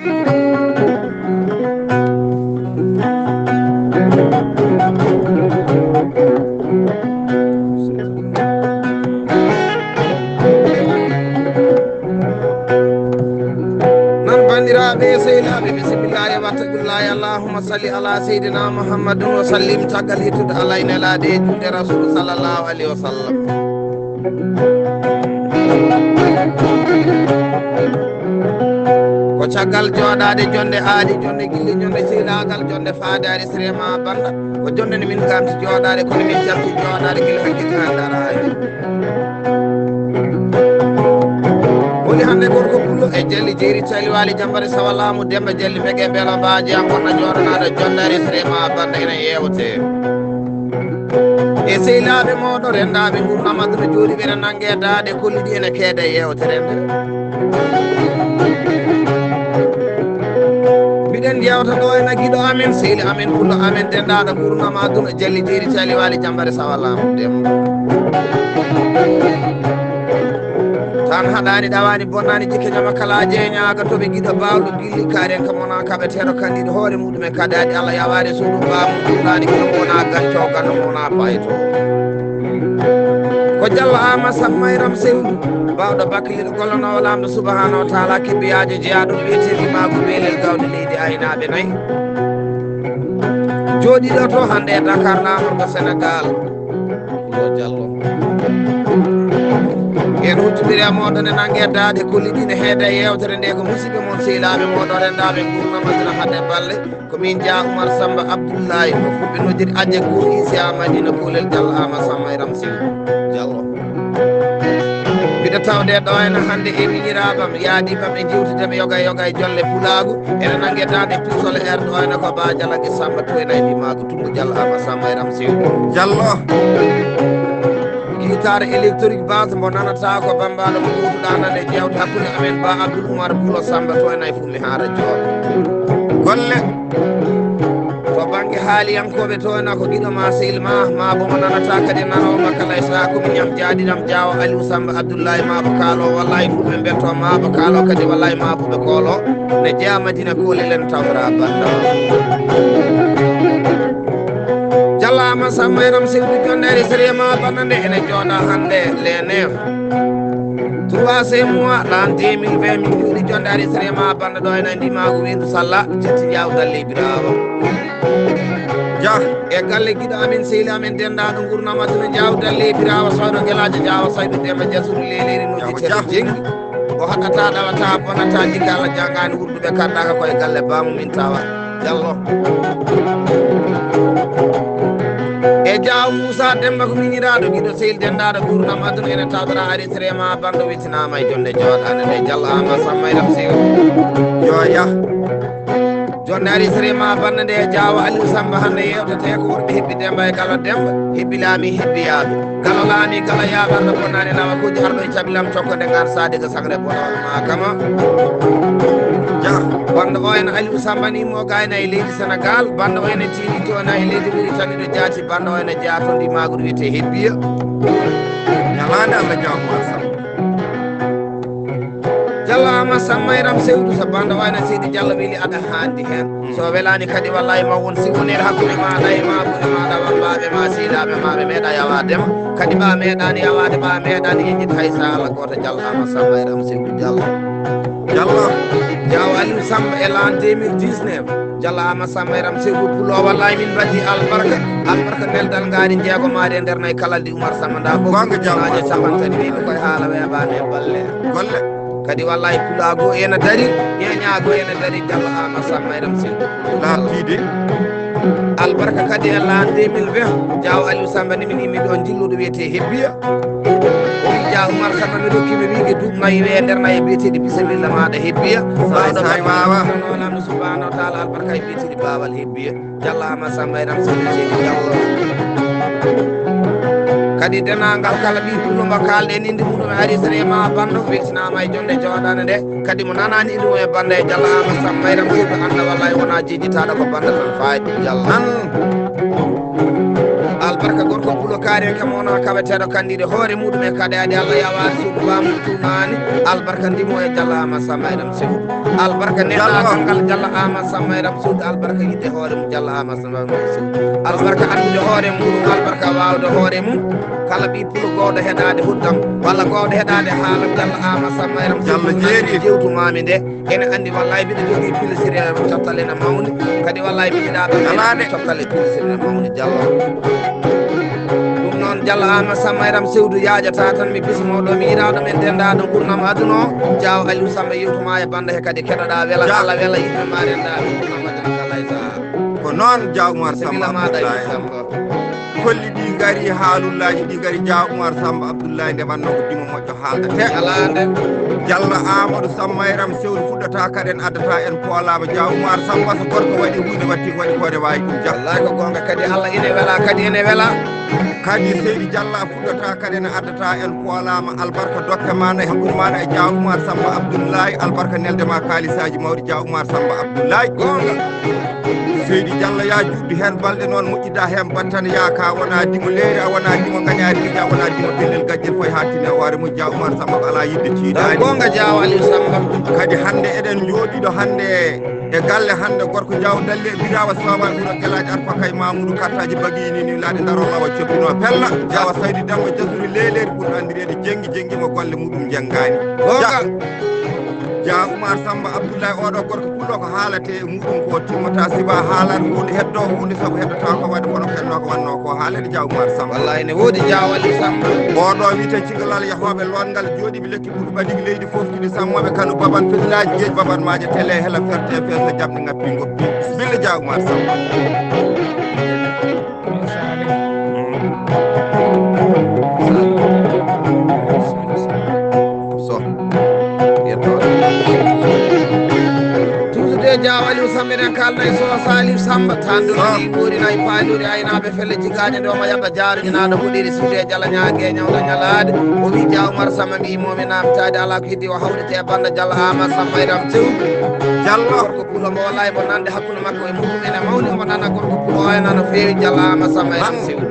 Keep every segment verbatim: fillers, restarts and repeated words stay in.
Non, banndiraaɓe e sehilaaɓe, bismillaahi, wattaqullaahi, allahumma salli ala seydina Muhammadin wa sallim, caggal yettude Allah e nelaade e juulde Rasul sallallahu alayhi wa sallam. Ko caggal jooɗaade jonde aadi, jonde gilli, jonde sehlaagal, jonde faadaari sirema bannda. Ko jonde nde min nganti jooɗaade, kono min calti jooɗaade gila hakke kan daraade. Woni hannde gorko pullo e jalli jeeri caliwaali jambare sawa laamu Demba Jalli Mege Beelo Baaji am wonna jooɗanaaɗo jonde ari sirema bannda ina yeewtee. E sehilaaɓe mooɗo renndaaɓe ngurnam aduna jooɗiiɓe ene nannge daade kolliɗi ene keeda e yeewtere nde. Mbiɗen yewta ɗo ena giɗo amen, sehil amen, pullo amen, denndaaɗo ngurnam aduna, jalli jeeri caliwaali jambare sawa laamu Demba. Tan haɗaani ɗawaani bonnaani jikke jama kala jeeñaaga to ɓe giɗo baawɗo gilli kaaren ka mona kaɓeteeɗo kandiɗo hoore muɗum. Ɗumen kadaɗi Allah yawaade suudu baamu ɗuɗaani kono wona ganto ganno wona payto. Ko Jallo Ama Sammayram Sewdu, baawɗo bakkiliɗo gollanoowo Laamɗo subhanahu wa taala, kibbiyaajo jeyaaɗo wiyetee Limaagu Beelel Gawɗe Leydi Aynaaɓe Nayi. Jooɗiiɗo to hannde e Dakar, laamorgo Senegaal. Yo Jallo. En huccondiri e mooɗon e nannge daade kolliɗi ene heeda e yeewtere nde, ko musidɓe mon sehilaaɓe mooɗon renndaaɓe ngurnam aduna hade balle. Ko min Dia Oumar Samba Abdoulaye, mo fulɓe noddiri Aje Guur Isi a Madina Kuulel Jallo Ama Sammayram Sewdu. Jallo. Mbiɗa tawde ɗo ene hannde e miñiraaɓam, yaadiiɓam e jewtidam yoga yoga e jolle pulaagu. Ene nannge daade puusol e R ɗo ene ko Ba Jalagi Samba to ene e Limaagu. Tumbo Jallo Ama Sammayram Sewdu. Jallo. Guitare électrique basse mo nanata ko bambaɗo mo ɗuɗuɗa nande jewte hakkunde amen Ba Abdoul Oumar Boulo Samba to ene e Fummi Haara Joor. Golle. To bannge haaliyankooɓe to ene ko giɗo ma sehil ma, ma bo mo nanata kadi nanowo ma kala e saha ko mi ñam jaaɗinam jaawo Aliou Samba Abdoulaye ma bo kaalo wallahi fulɓe mbelto ma bo kaalo kadi wallahi ma bo ɓe koolo. Ne jeya Madina Kooli len tawra banda. Jallo Ama Sammayram Sewdu jonde ari sariya ma banda nde ene jooɗa hannde le neuf. Trois mois l'an deux mille vingt min juuɗi jonde ari sariya ma banda ɗo ene andi ma ko windu salla jetti jawdal ley birawa. Jah e galle giɗo amin sehil amin dendaɗo gurnam aduna jawdal ley birawa soyɗo gelajo jawa saydu demba jasuru leleyri noddi ceto jengi. O haɗata ɗawata bonata jikka Allah jangani wurduɓe kaddaka koye galle bamum min tawa Jallo. E Diaw Moussa Demba ko miñiraɗo giɗo sehil dendaɗo gurnam aduna ene tawdora ari sirema bando wittinama e jonde joɗade nde Jallo Ama Sammayram Sew. Yo yah. Jonde ari sirema banda nde Diaw Aliou Samba hande yewtete ko worɓe hebbi Demba e Galo Demba hebbi laami hebbi yaaɓe. Galo laami galo yaaɓarɗo bonnani lawa kuji arɗo e cabilam tokkode ngar sadiga sangre bono ma kama. Jah. Banda o en Aliou Samba ni mo gayna e leydi Senegal banda o en e tini to na e leydi Mauritanie ɗo jaati banda o en e jaato ndi magudu wiyete hebbiya. Ñalande Allah jaamu Samba. Jallo Ama Sammayram Sewdu so banda o en e seydi Jallo weli aɗa handi hen. So welani kadi wallahi ma won si wonir hakkunde maɗa e maɓude maɗa wambaɓe ma sehilaɓe ma ɓe meeɗa yawade ma kadi ɓa meeɗani yawade ɓa meeɗani yejjit hay sa Allah goto Jallo Ama Sammayram Sewdu Jallo. Jallo. Jaw Aliou Samba e l'an deux mille dix-neuf. Jallo Ama Sammayram Sewdu pulo wallahi min mbaddi albarka. Albarka neldal ngari jeego maɗi e nder nayi kalaldi Oumar Samba nda fof. Gonga Jallo. Capantaɗi wiɓe koye haala weeɓani e balle. Golle. Kadi wallahi pulaagu ena dari, ñeeñaagu ena dari, Jallo Ama Sammayram Sewdu. Laatiide. Albarka kadi e l'an deux mille vingt, Diaw Aliou Samba ni min immi ɗo jilluɗo wiyete Hebbiya. O wi Diaw Oumar Samba mi rokki mi wiige duuɓi nayi we nder nayi biyeteɗi bisimilla maɗa Hebbiya. Say, say, wawa. Lamɗo subhanahu wa taala albarka e biyeteɗi Bawal Hebbiya. Jallo Ama Samba e Ramsi Seydi Jallo. Kadi denangal kala ɓi pullo mo kalɗen indi muɗum e ari sere ma bando weltinama e jonde joɗande nde kadi mo nanani indi mum e banda e Jallo Ama Samba e Ramsi ɓe anda wallahi wona jejjitaɗo ko banda tan fayi Jallo. Nan albarka gorko pulo ka Are kamo wona kaɓeteeɗo kandiɗe hoore muɗum e kadi adi Allah yawaade suudu baamu tuumaani. Albarka ndimo e Jalla Ama Samba Iram Sewdu. Albarka nenɗagal ngal Jalla Ama Samba Iram Sewdu. Albarka yiɗde hoore mum Jalla Ama Samba Iram Sewdu. Albarka anndude hoore muɗum, albarka waawde hoore mum. Kala ɓi pulo gowɗo heɗaade huddam walla gowɗo heɗaade haalam Jalla Ama Samba Iram Sewdu. Jalla jeeri. Jewtumaami nde. Ene anndi wallahi mbiɗo jogii pilisiri e coftal ene mawni. Kadi wallahi mbiɗa ɗo coftal e pilisiri ene mawni Jallo. Ɗum noon Jallo Ama Samba Iram Sewdu yaajata tan mi bismo ɗo mi yiɗa ɗo men denda ɗo gurnam aduna o. Jaaw Aliou Samba yewtuma e banda he kadi keɗoɗa wela Allah wela yimɓe ma renda gurnam aduna kala e saha. Ko noon Jaaw Umar Samba Abdoulaye. Kolli ɗi ngari haalullaaji ɗi ngari Jaaw Umar Samba Abdoulaye nde wanno ko dimo moƴƴo haaldatee. Alaa nde. Jalla Amadou Sammayram sewru fuɗɗata kaɗen addata en poolama Jaaw Umar Samba so gorko waɗi huunde watti ko waɗi ko rewaawi ɗum Jah. Wallahi ko goonga kadi Allah ine wela kadi ine wela. Kadi seydi Jalla fuɗɗata kaɗen addata en poolama albarka dokke mana e hakkunde mana e Jaaw Umar Samba Abdoulaye albarka nelde ma kalisaaji mawɗi Jaaw Umar Samba Abdoulaye. Goonga. Seydi Jallo ya juutdu heen balɗe noon moƴƴida heen battane ya ka wona dimo leeri a wona dimo gañaari gija a wona dimo pellel gajjel foy haa tini a hoore mum Jaaw Umar Samba ko alaa yiɗde tiiɗaani. Goonga Jaaw Aliou Samba. Kadi hannde eɗen njooɗiiɗo hannde e galle hannde gorko Jaaw Dalle e birawa sowa ɓuro gelaaji arfa kay Mamoudou kartaji bagini ni laaɗe ndaro lawa coppino pella Jaaw Saydi Demba Jasuri leeleeri ɓuri anndireede jengi jengi mo golle muɗum jenngaani. Goonga. Jaaw Umar Samba Abdoulaye oɗo gorko pullo ko haalate e muɗum ko timmata siba haalan huunde heddo huunde sabu heddotako wadde kono ko henno ko wanno ko haalede Jaaw Umar Samba. Wallahi ne woodi Jaaw Aliou Samba. Oɗo wiyete cigalal yahooɓe longal jooɗiɓe lekki ɓuuɗu ɓadigi leydi fof kidi sammoɓe kano baban fedilaaji geej baban maaje tele hela ferte ferte jamɗe ngappi ngoppi bismilla Jaaw Umar Samba. So yettoore. Toujours de Jaaw Aliou Samba eɗen kalda e Sosa Aliou Samba tanduɗo ɗi ɓoori nayi paalori aynaaɓe felle jigaaje nde omo yaɓa jaaruji naɗo huɗiri suude e jala ñaage e ñawda ñalaade o wi Jaaw Umar Samba mbi momi namtaade ala ko heddi o hawrite e banda Jalla Ama Samba e Ram Tew. Jallo. Pulo mo wallahi mo nande hakkunde makko e muɗum ene mawni omo nana gorko pulo o ena no feewi Jalla Ama Samba e Ram Sewdu.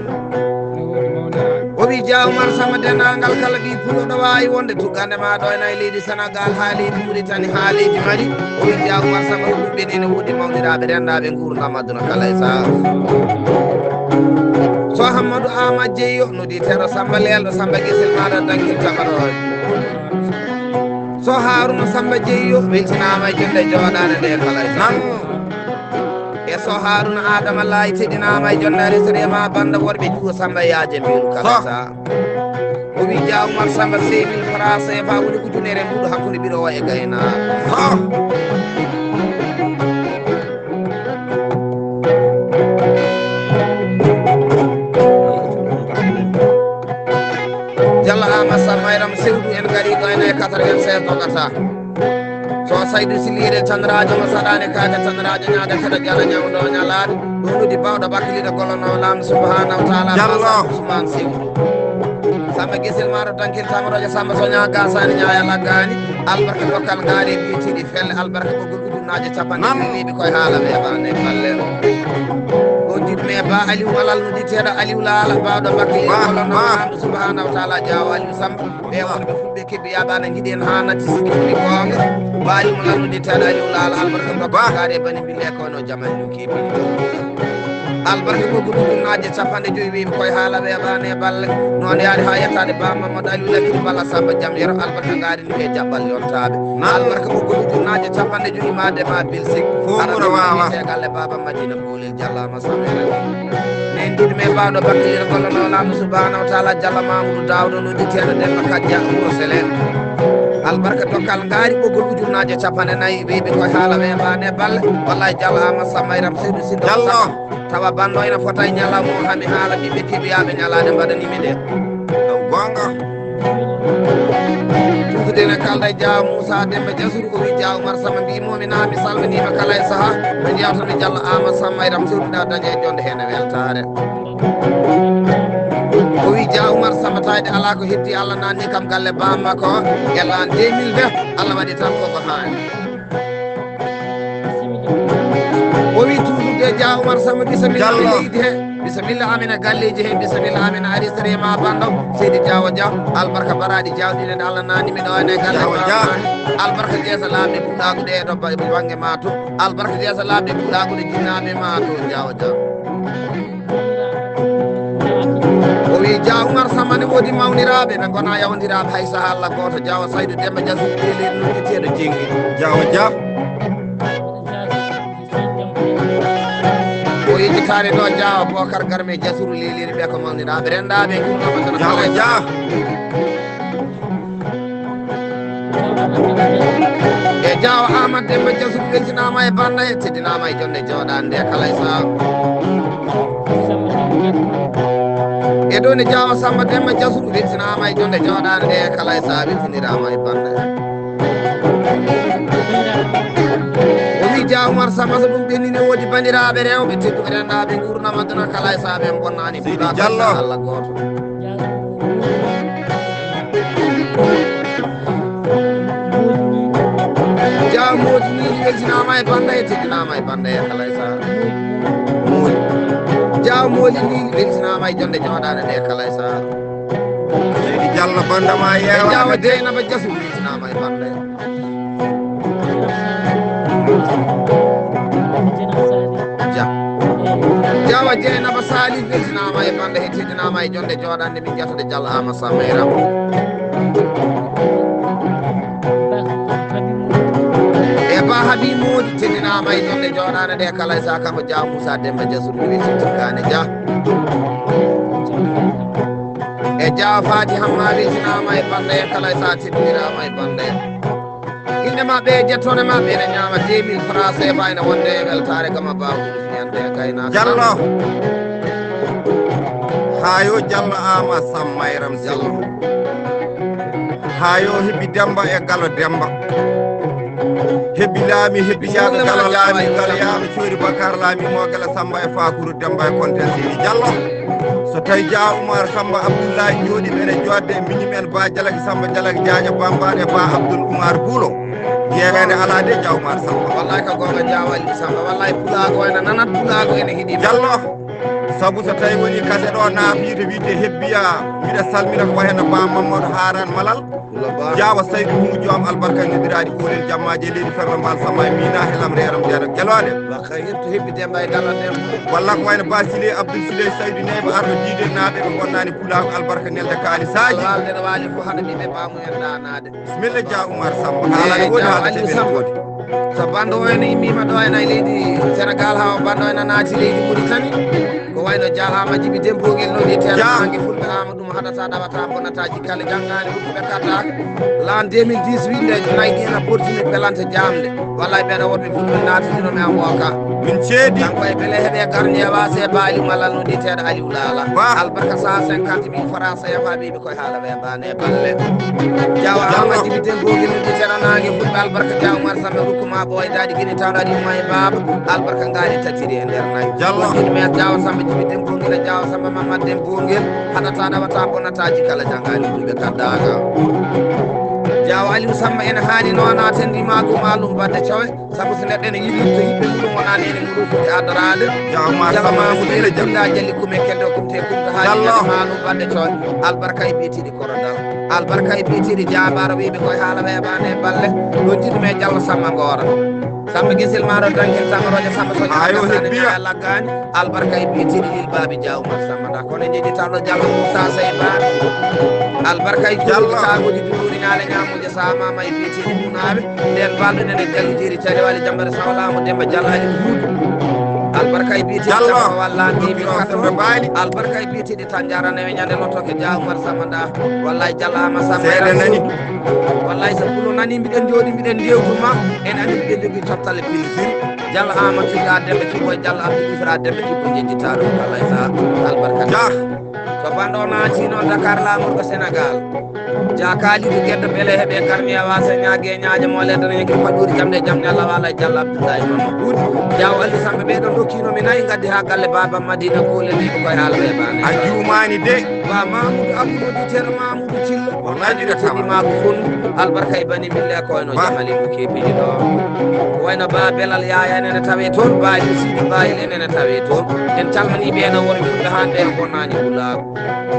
O wi Jaaw Umar Samba dendagal kala ɓi pulo ɗo wawi wonde tuggande ma ɗo ena e leydi Sénégal haa leydi Mauritanie haa leydi Mali. O wi Jaaw Umar Samba ko ɗum ɓeni ene woodi mawniraaɓe rendaɓe nguurdam aduna kala e saha. So Hammadou Ama Jeeyo noddi teɗo Samba Leelɗo Samba Gisel maɗa dankil tamaɗo. So Haruna Samba Jeeyo weltinaama e jonde jooɗaade nde kala e nan. E so Haruna Adama Laay teɗinaama e jonde resirema banda worɓe juwo Samba yaaje mbiru kala sa. O wi Jaaw Umar Samba six mille francs C F A woni ujunere mbuɗo hakkunde ɓirowo e gayna. Jalla Ama Samba Iram Sewdu en gari ɗo ene quatre-vingt-seize dogata. So Saydu Silire Tanrajo mo saɗani kaake Tanrajo ñaade kada jala ñawdo ñalaade. Ɗum ɗudi bawɗo bakkiliɗo golono lam subhanahu wa ta'ala. Jallo. Usman Sewdu. Samba Gisil Maro Dankil Tamrojo Samba so ñaga sani ñaya laggani. Albarka dokkal ngari bitiɗi felle albarka ɓoggol ujunnaaje capanɗe ɗiɗi wiɓe koye haala weeɓaande e balle. Ko jiɗmi e ba Aliou Malal no diteeɗo Aliou Laala bawɗo bakke yewolo no andu subhanahu wa taala jaawo Aliou Samba ɓe wonɓe fulɓe kebbi yaɓana jiɗi en ha natti siki fuli goonga ba Aliou Malal no diteeɗo Aliou Laala albarka bakkaare bani bille kono jamal no kebi albarka ko gudu ujunnaaje capanɗe joyi wiɓe koye haala weeɓaande e balle noon yaari ha yettaade ba Mamadou Aliou Lakiri Balla Samba jam yero albarka ngari e jaɓɓal yontaaɓe albarka ɓoggol ujunnaaje capanɗe joyi ma dema bilsik aɗa tegalle baba madina boolel jallama samere nen jiɗmi e bawɗo bakkilira gollano laamu subhanahu wa taala jalla mamoudou dawdo no diteɗo denno kajja wuro selen albarka dokkal ngaari ɓoggol ujunnaaje capanɗe nayi wiɓe koye haala weeɓaande balle wallahi jallama sammayram seydu siddo tawa banndo ina fota e ñalawma o hami haala ɓiɓɓe keɓiyaɓe ñalaade mbaɗanimi nde ɗo gonga tuutude ene kalda e jaawa moussa demba jasuru o wi jaawa oumar sama mbimomi na mi salminima kala e saaha ɓe jewtami jallo ama samma iram sewtuɗa daña e jonde hene weltare o wi jaawa oumar sama tawde ala ko heddi allah nanni kam galle bammakko e lan deux mille vingt allah waɗi tan koko hani o wi tuutude jaawa oumar sama bisamilla leydi he Bisimilla amin e galleeji hee, bisimilla amin a arii sariya ma banndo. Seydi Jaawo Jah, albarka baraaɗi jaawɗiiɗe nde Allah naatni mi ɗo ene galle. Jaawo Jah. Albarka jeesa laaɓɗe puɗaagu ɗe e to ba-, bannge ma to. Albarka jeesa laaɓɗe puɗaagu ɗe jinnaaɓe ma to, Jaawo Jah. O wi Jah Umar Samma ne woodi mawniraaɓe, ɓe ngonaa yawndiraaɓe hay sahaa Allah gooto. Jaawo Saydu Demba Jah suuɗi leydi no ƴetteeɗo jenngi. Jaawo Jah. O yejjitaani ɗo Jaawo Bookar Garme Jasuru leliri ɓe ko mawniraaɓe renndaaɓe. Jaawo Jah. E Jaawo Ahmad Demba Jasuru weltinaama e bannda e teddinaama e jonnde jooɗaande nde kala e sahaa. E ɗo ne Jaawo Samba Demba Jasuru weltinaama e jonnde jooɗaande nde kala e sahaa weltiniraama e bannda. O wi Jah Umar Samba so ɗum ɓenni ne woodi banndiraaɓe rewɓe tedduɓe renndaaɓe nguurndam aduna kala e sahaa ɓe bonnaani. Seydi Pulaagu Jallo. Allah gooto. Jah Moodi ni weltinaama e bannda e teddinaama e bannda e kala e sahaa. Moodi. Jah Moodi ni weltinaama e jonnde jooɗaande nde kala e sahaa. Seydi Jallo bannda ma e yeewa. Jaawo Jeynaba Jasu weltinaama e bannda e. Jah. Jaawo Jeynaba Sali weltinaama e bannda e teddinaama e jonnde jooɗaande min jattude Jallo Ama Samma e Rambo. E Ba Habi Moodi teddinaama e jonnde jooɗaande nde kala e sahaa kanko Jah Moussa Demba Jasuru weltinaama e Jah. E Jah Fati Hamma weltinaama e bannda e kala e sahaa teddinaama e bannda e. Innde maɓɓe e jettoode maɓɓe ene ñaama deux mille francs C F A ene wonde e weltaare gama baawɗo fiyande e gaynaako. Jallo. Haa yo Jallo Ama Samma e Ram Jallo. Haa yo heɓi Demba e Galo Demba. Heɓi Laami, heɓi Yaaɓe Galo Laami, Galo Yaaɓe Coori Bakar Laami, Moogala Samba e Faakuru Demba e Kontel Seydi Jallo. So tawi Jah Umar Samba Abdullahi jooɗi ɓe ene joodde e mini men Ba Jalagi Samba Jalagi Jaaja Bambaan e Ba Abdul Umar Buulo. Yeeweende alaa de Jah Umar Samba. Wallaay ko goonga Jah Wali Samba. Wallaay pulaagu ene nanat pulaagu ene hiɗi. Jallo. Sabu so tawi woni kase ɗo naafiiɗo wiide hebbiya, miɗa salmina ko wayno Ba Mamadou Haran Malal. Jaawa Saydu Humu Joom albarka noddiraaɗi Koolel Jammaaji e leydi Ferlo Mbaal Sama e Mina e Lam Reeram Deeram Gelooɗe. Wakka hirto hebbi Demba e Galo Demba. Walla ko wayno Ba Sile Abdoul Sile Saydu Neyba arɗo Diide naaɓe ɓe ngonnaani pulaagu albarka nelde kaalisaaji. Waalde no waali ko haɗa ɓiɓɓe baamumen ɗaanaade. Bismilla Jah Umar Samba. Haala ne woodi, haala teɓe ne woodi. So banndo o ene immiima ɗo ene e leydi Senegal haa o banndo ene naati leydi Muritani. Ko wayno Jah Ama Jibi Dembogel no wiyeteeɗo Jah. Naange fulɓe Ama ɗum haɗata ɗaɓata bonataaji kala janngaani ɗum ɓe kaɗɗaaka. L'an deux mille dix winde nayi ɗi ena portini pelante jaamde. Wallay ɓeɗo wonɓe fulɓe naatindino mi am o ka. Min ceedi. Kanko e bele heɓe garni e waase e baali malal no wiyeteeɗo Aliou Lala. Ba. Albarka cent cinquante mille francs C F A ɓe koye haala weebaani e balle. Jawa Ahmad Jibi Dembo gimi di tena naange fulɓe albarka Jawa Umar Sambe rukkuma ɓooydaade gini tawɗaɗi umma e baaba albarka ngaari tattiri e nder nayi. Jallo. Ɗum e Jawa Sambe Jibi Dembo ngila Jawa Sambe Mamad Dembo ngel haɗata ɗawata bonataaji kala janngaani ɗum ɓe kaddaaka. Jawa Aliou Sambe ene haani noon a tendi maagum alum baɗde cowe. Sabu so neɗɗo ene yiɗi to yimɓe mum wonani ene mum foti adoraade. Jama Jama Mamoudou Sile Jam. Jilla jalli kume keddo kumte kumta haali Jallo. Jama Mamoudou bande coy. Albarka e bitiɗi korodal. Albarka e bitiɗi jaabaro wiɓe koye haala weɓane e balle. Ɗo jiɗmi e Jallo Samba Ngora. Samba Gisel Maro Dangel Samba Roja Samba Soja. Ayo Samba hebbiya. Samba Laggani. Albarka e bitiɗi lil babi Jaw Umar Samba da kono jeji tallo Jallo Musa Sey Babi. Albarka e Jallo. Juuɗi taaguji duuri ñaale ñamuji. Sama may fitini munaɓe nden balɗe nene jalli jeeri cari wali jambere sawlamo demba jallani huudu albarka e bitiɗi Jallo. Sama walla ndimi Ɗo katto sembe baali. Albarka e bitiɗi tan jarane we ñande lottoke jawmar sama da wallay jallama sama Seeɗa nani. Wallay so kulo nani mbiɗen jooɗi mbiɗen ndewtuma en ani mbiɗen jogui tottale pilsiri jalla ama tuga demɓe kiɓo jalla abdou ifra demɓe kiɓo jejjitaɗo wallay sa albarka Jah. To banɗo naati noon dakar lamorɗo sénégal Jakaaliɗo geddo bele heɓe garmi a wasa ñaage ñaaje mo ledda na ñangi paɗuuri jamɗe jamɗe Allah wala jalla Abdullahi Mama Buuti. Jaw Ali Sambe ɓe ɗo dokkino mi nayi gaddi ha galle baba Madina kole ni ko koy halɓe bane. A juumani de. Ba Mamoudou Abdou Ceerno Mamoudou Cillo. Wallahi ɗiɗa tama. Maako fon albarka e bani bille ko no jamali ko keɓiɗi ɗo. Wayno ba belal yaya nene tawe toon, ba Sidi ba ele nene tawe toon. En calmani ɓe no wori ɓe hande en bonnani wulaago.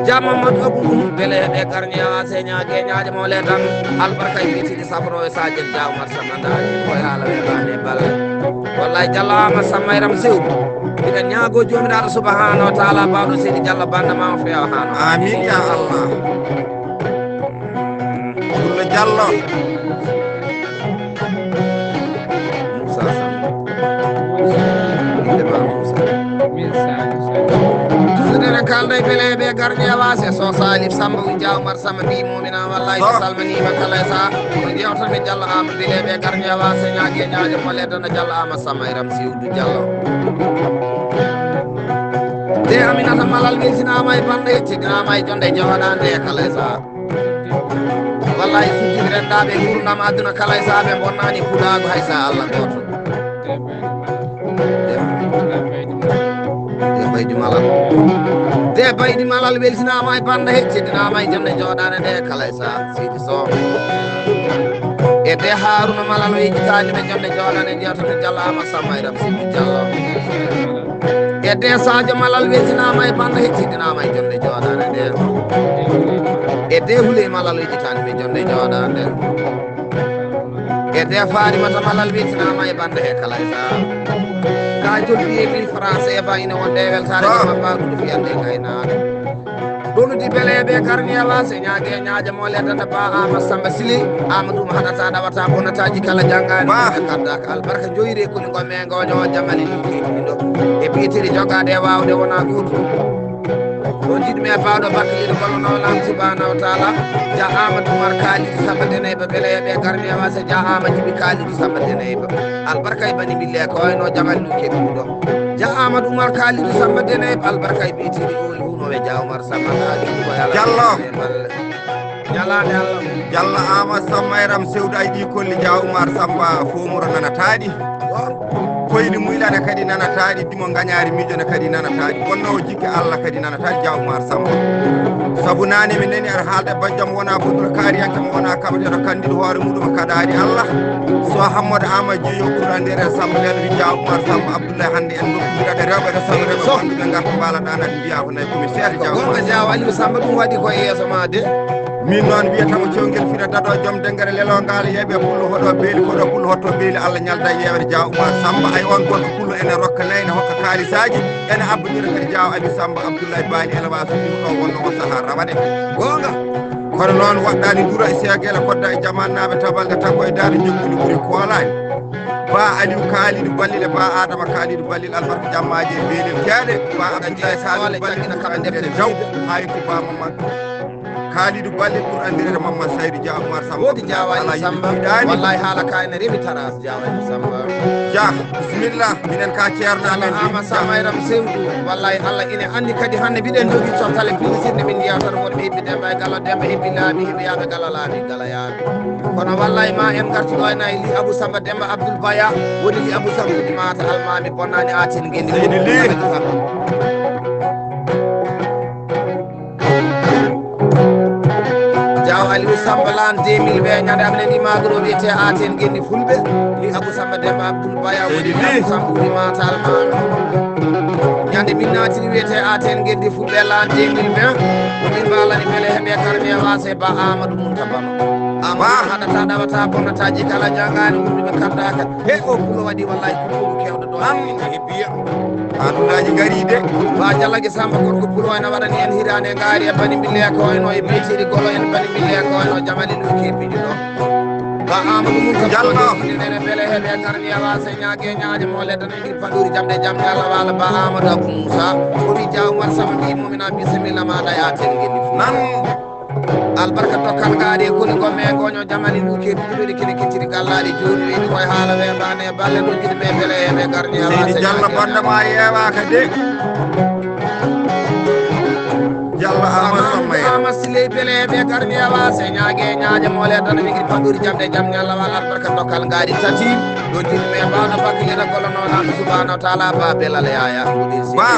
Jam Mamadou Abou Moumoud bele heɓe garni a seña geñaje mo le tan albarka e witini sabro e sajet da Oumar Samanda ko e haala we bane bala. Wallahi jalla ama sammayram sew. Ina ñaago jomiraɗo subhanahu wa taala bawɗo seydi jalla banda ma o fewa hano. Amin ya Allah. Ɗum no jallo. Moussa Samb. Inde ma Moussa. Toujours ene kalda e bele ɓe garni e wase so Salif Samba o Dia Oumar Samba mbi mumina wallahi mi salminima kala e sa. Ko jewtan mi Diallo Amadou bele ɓe garni e wase ñaage ñaaje mo ledda no Diallo Amadou Samba e Ramsi Udu Diallo. De Aminata Malal welsinama e bande teddinama e jonde jowaɗande e kala e sa. Wallahi sujjid rendaɓe gurdam aduna kala e sa ɓe bonnani pulaagu hay sa Allah goto. De baydi malal. De baydi malal welsinama e banda he teddinama e jonde joɗane de kala e sa sidi so. E de Haruna malal wejitani ɓe jonde joɗane jewtata Diallo Ama Samba e Ramsi Diallo. E de Sadio malal welsinama e banda he teddinama e jonde joɗane de. E de Hule malal wejitani ɓe jonde joɗane. E de Farimata malal welsinama e banda he kala e sa. Ka jol wiye mille francs e ba ina wonde e weltare ma ba ɗum fiyande gaynaaɗo. Ɗonudi bele ɓe garni e wase ñaage ñaaje mo ledda na ba Ama Samba Sili Amadou mo haɗata ɗawata bonataji kala jangani. Ba kadda ka albarka joyire kuli gomme goño jamali ɗum ɗo. E bitiri jogade e wawde wona goto. Ɗo jiɗmi e bawɗo bakkiliɗo kono nawlam subhanahu wa taala. Ja Amadou Oumar Kalidou Samba Deneyba bele ɓe garni e wase ja Amadou Jibi Kalidou Samba Deneyba. Albarka e bani bille ko wayno jamal ɗum keɓi ɗum ɗo. Ja Amadou Oumar Kalidou Samba Deneyba albarka e bitiri o e huno e ja Oumar Samba Kalidou ko yala. Jallo. Ñalaande Allah. Jalla ama sammayram sewda e ɗi kolli ja Oumar Samba fomuro nanataɗi. Koyɗi muylana kadi nanataɗi dimo gañaari miijona kadi nanataɗi bonnowo jikke Allah kadi nanataɗi ja Oumar Samba. Sabu nane mi nani aɗa haalda bajjam wona botul kaariyanke mo wona kaɓateɗo kandiɗo hoore muɗum kaɗaɗi Allah. So Hammado Ama jeeyo ɓurɗa nder e Samba ɓeɗo wi ja Oumar Samba Abdoulaye hannde en ɗo ɓurɗaɓe rewɓe ɗo Samba rewɓe wonɓe ɓe garta mbala ɗanat mbiya ko nayi komi seeɗa ja Oumar. Gonga ja wali Samba ɗum waɗi ko e yeeso ma de. Min noon mbiyatamo cewngel fina dado joom dengere lelo ngal yeɓe pullo hoɗo beeli koɗo pullo hotto beeli Allah ñalda yewere ja Oumar Samba ay on gorko pullo ene rokka nayi ne hokka kaalisaaji ene abbodira kadi ja Aliou Samba Abdoulaye Bali Elwa so ɗum ɗo wonno o saha rawane. Gonga. Kono noon waɗɗani ndura e seegele kodda e jamannaɓe tabalga takko e daade jokkude ɓuri koolani. Ba Aliou Kalidou Ballil e ba Adama Kalidou Ballil albarka jammaji e beelel keeɗe ba Abdoulaye Kalidou Ballil kamɓe defte jaw ha yetti ba Mamadou. Kalidou Ballil ɓur andirede Mamadou Saydou Dia Oumar Samba. Wodi Diaw Ali Samba. Wallahi haala ka ene rewi taras Diaw Ali Samba. Dia, bismillah. Minen ka ceerno amen. Ama Samba Iram Sewdu. Wallahi Allah ine andi kadi hande mbiɗen jogui cottale pilisirde min jeewtata wonɓe hibbi Demba e Galo Demba hibbi laabi hibbi yaaɓe Galo laabi Galo yaaɓe. Kono wallahi ma en gartu ɗo ena e li Abou Samba Demba Abdoul Baya woni li Abou Samba Mata Almami bonnani atin gendi. Seydi Ly. Diaw Aliou Samba lan deux mille vingt ñande amne ndi magoro wiyete aten gendi fulɓe li Abou Samba Demba Abdoul Baya woni li Abou Samba woni matal ma ñande min natini wiyete aten gendi fulɓe lan deux mille vingt ko min mbalani bele heɓe karmi e wase ba Amadou Munta Bama Amadou haɗata ɗawata bonnataji kala jangani wurduɓe kaddaka he o pulo waɗi wallahi ko pulo kewɗo ɗo hebbiya. Adunaji gari de. Ba Jallage Samba gorko pulo ene waɗani en hirande ngaari e bani bille ko eno e betiri golo en bani bille ko eno jamali luki bidi ɗo. Ba Amadou Moussa Jallo. Nene bele heɓe karni ala se ñaage ñaaje mo ledda ne ngir paɗuri jamɗe jamɗe Allah wala ba Amadou Abou Moussa. Ko wi jaw war sama mbi mo mina bisimilla ma da ya ten ngel. Nan. Albarka dokkal ngaari e koli gomme e goño jamani luke duɗuɗi kene kittiri gallaɗi joni weydi koye haala wembane e balle ɗum jiɗi me bele e me garni ala seydi Diallo bonda ma yewaka de. Ama Sile bele ɓe garni awa se ñaage ñaaje mole tan mi gir panduri jamde jam ñalla wala barka dokkal ngari tati. Ɗo jiɗmi e mbawno bakkilina gollo noon subhanahu wa taala ba belal yaya. Ba.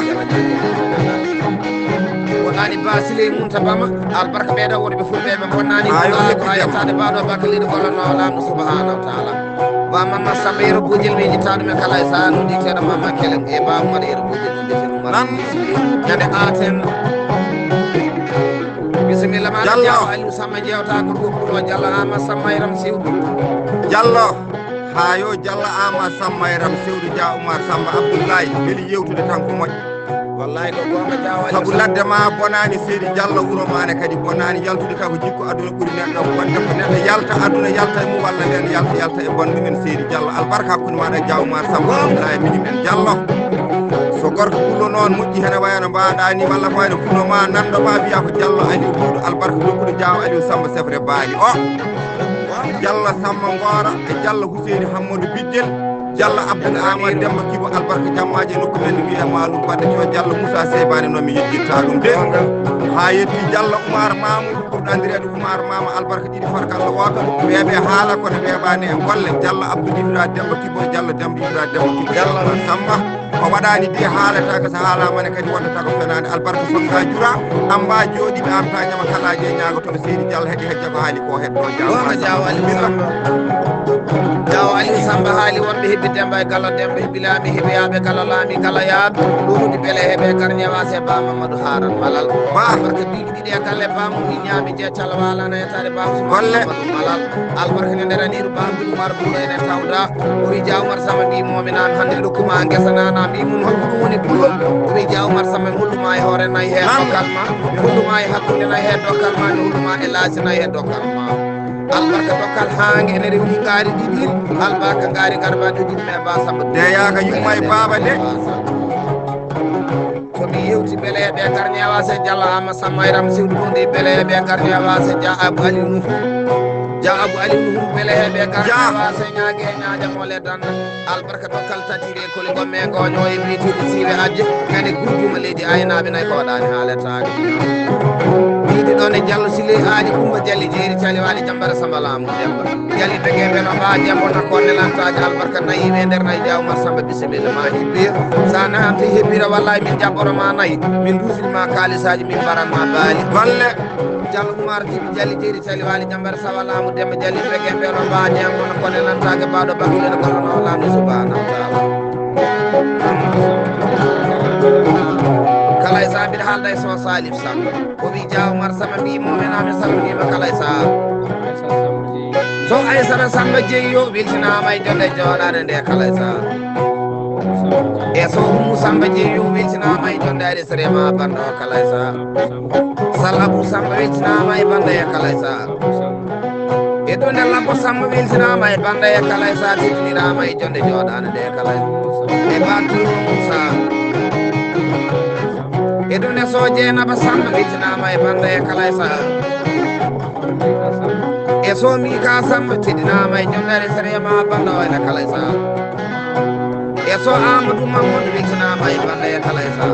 Wonani ba Sile mun tabama albarka ɓeɗa wonɓe fulɓe ɓe bonnani. Ayo, ko yettade baɗo bakkilina gollo noon subhanahu wa taala. Ba mamma samba yero bujel mi jittaɗo men kala e sa no diteɗo mamma kelem e ba mo yero bujel. Nan. Kadi aten. Bisimilla ma Jallo. Jaw Aliou Samba jewta ko ɗo pulo Jallo Ama Samba Yaram Siwdu. Jallo. Ha yo Jallo Ama Samba Yaram Siwdu Dia Oumar Samba Abdoulaye weli yewtude tan ko moƴƴo. Wallahi ko gonga Jaw Aliou Sabu Samba. Ladde ma bonani Seydi Jallo wuro ma ne kadi bonani yaltude ka ko jikko aduna ɓuri neɗɗo wonde ko neɗɗo yalta aduna yalta e mum walla nden yalta yalta e bonɓe men Seydi Diallo albarka hakkunde maɗa e Diaw Oumar Samba Abdoulaye mini men Diallo. So gorko pullo noon moƴƴi hene wayano mbaɗa ni walla ko wayno pullo ma nanɗo ma mbiya ko Diallo Aliou Duuɗo albarka dokkude Diaw Aliou Samba sefre baali o. Diallo Samba Ngora e Diallo Huseyni Hammadou Biddel. Diallo Abdoul Amar Demba Kibo albarka jammaaji e nokku men no wiye Maalum Badde Coo Diallo Moussa Seybani noon mi yejjirta ɗum de. Ha yetti Diallo Oumar Mamoudou ɓurɗo anndireede Oumar Mama albarka ɗiɗi farkalla wooto. Weeɓe haala kono weeɓaani e golle. Diallo Abdoul Ibra Demba Kibo Diallo Demba Ibra Demba Kibo Diallo Samba. O waɗaani de haalataaka so haalama ne kadi wondatako fenaande albarka sonnga jura. Amba jooɗiiɓe arta ñama kala je ñaagotoɗo Seydi Diallo heɗi hejja ko haali ko heɗɗo Diallo Samba. Jaw Aliou Samba haali wonɓe hebbi Demba e Gallo Demba hebbi laami hebbi yaaɓe Gallo laami Gallo yaaɓe ɗumudi bele heɓe garñewa se ba Mamadou Haran Malal. Ba. Barka bigi ɗiɗi e galle ba mum i ñaami je cala walana e tare ba Ousmane Golle. Mamadou Malal. Albarka ne nder anir ba Abdou Oumar Bouro ene tawda. O wi Diaw Oumar Samba mbi momi nan hande ɗo kuma ngesa nana mbi mum holko ɗum woni pullo. O wi Diaw Oumar Samba holluma e hoore nayi he Lan. Dokkal ma. Mi holluma e hakkunde nayi he dokkal ma mi holluma e laasi nayi he dokkal ma. Albarka dokkal haange ene rewni ngaari ɗiɗi albarka ngaari ngarba ɗo jiɗmi e ba samba de yaaka yumma e baaba de. To mi yewti beleeɓe garñewa se jalla ama samma e ram siwdu ɗum de beleeɓe garñewa se ja abu aliou nuhu ja abu aliou nuhu beleeɓe garñewa se ñaage ñaaja mole dan albarka dokkal tatire koli gomme goño e mbitidi siwe ajje kadi gurguma leydi aynaɓe nayi ko waɗani haaletaake. Wiide ɗon e jallo sile aali kumba jalli jeeri cali waali jambara samba laamu demba jalli bege beno ɓa jembo na konne lantaji albarka nayi ɓe nder nayi jaw mar samba bisimilla ma hibbe sa na ante hebbira wallahi min jabboro ma nayi min dusini ma kalisaji min mbaran ma baali golle. Jallo umar jibi jalli jeeri cali waali jambara sawa laamu demba jalli bege beno ɓa jembo na konne lantaji baɗo bakkude no kono no laamu subhanahu wa taala. Kala e sa mbiɗa haalda e son salif samba o wi jaw mar sama mbi momen amin salminima kala e sa. So aysata samba jeeyo weltinama e jonde joɗade nde kala e sa. E so ummu samba jeeyo weltinama e jonde aɗa srema bando kala e sa. Salabu samba weltinama e banda e kala e sa. E ɗo nde labbo samba weltinama e banda e kala e sa teddinirama e jonde joɗade nde kala e sa. E batu sa. E ɗo nde so jeenaba samba weltinama e banda e kala e sa. E so mika samba teddinama e jonde aɗa srema banda o ene kala e sa. E so amadou mamadou weltinama e banda e kala e sa.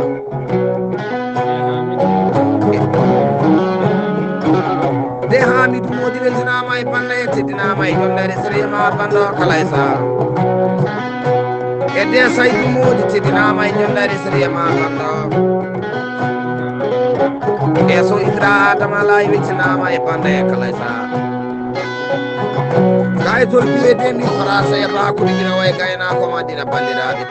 De hamidu modi weltinama e banda e teddinama e jondare siriyama banda o kala e sa. E de saydu modi teddinama e jondare siriyama banda o. E so ibra adama layi weltinama e banda e kala e sa. Kayitol biye de min farasa e bakude ina way gayna koma dina bandiraɓe.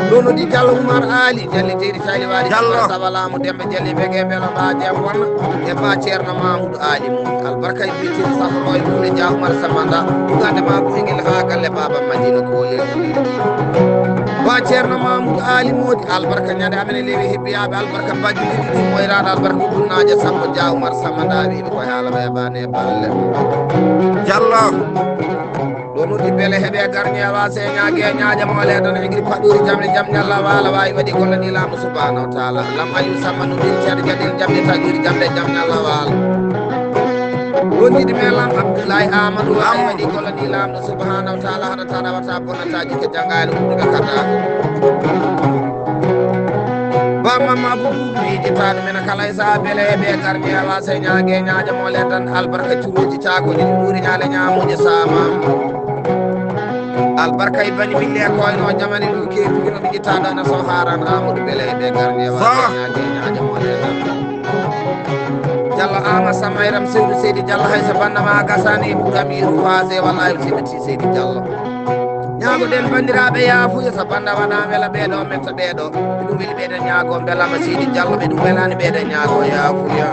Ɗo no ɗi jallo umar ali jalli teydi cali waɗi jallo saba laamu dembe jalli bege mbelo mba jam wonna e mba ceerno mamoudou ali mum albarka e bitiri safroy ɗum e ja umar samanda ugande ma ɓuyngel ha galle baba madina kole mba ceerno mamoudou ali modi albarka ñande amen e lewi hebbiyaɓe albarka bajji ɗiɗi ɗi moyraɗo albarka ɗumnaje sappo ja umar samanda wiɓe koye haala ɓe bane balle jallo. Ɗo noddi bele heɓe garñewa se ñaage ñaaja mole tan e giri paɗɗori jamɗe jam ñalla waala wawi waɗi gollani laamu subhanahu wa taala lam aliou samma no ɗin ceeɗa jaɗel jamɗe taƴori jamɗe jam ñalla waala. Ɗon yiɗi me lam abdoulaye amadou wawi waɗi gollani laamu subhanahu wa taala haɗata ɗawata bonnataji ke jangani ɗum ɗuɓe kata. Ba Mamma bubuji taɗu men kala isa bele ɓe garni ala se ñaage ñaaje mo le tan albarka curuji cago ɗin ɓuri ñaale ñamuji sama. Albarka e bani mille koyno jamani ɗum keeru gino ɓe ƴittaɗo na so haran amudu bele ɓe garni ala se ñaage ñaaje mo le tan. Jallo ama samayram sewdu seydi jallo hayso bannama gasani ɓuramiru fase walla ayo sibiti seydi jallo. Ñaagoɗen banndiraaɓe yaafuya so bannda waɗa wela ɓeeɗo metta ɓeeɗo. Ɗum weli ɓeeɗen ñaago mbelama seydi jallo ɓe ɗum welani ɓeeɗen ñaago yaafuya.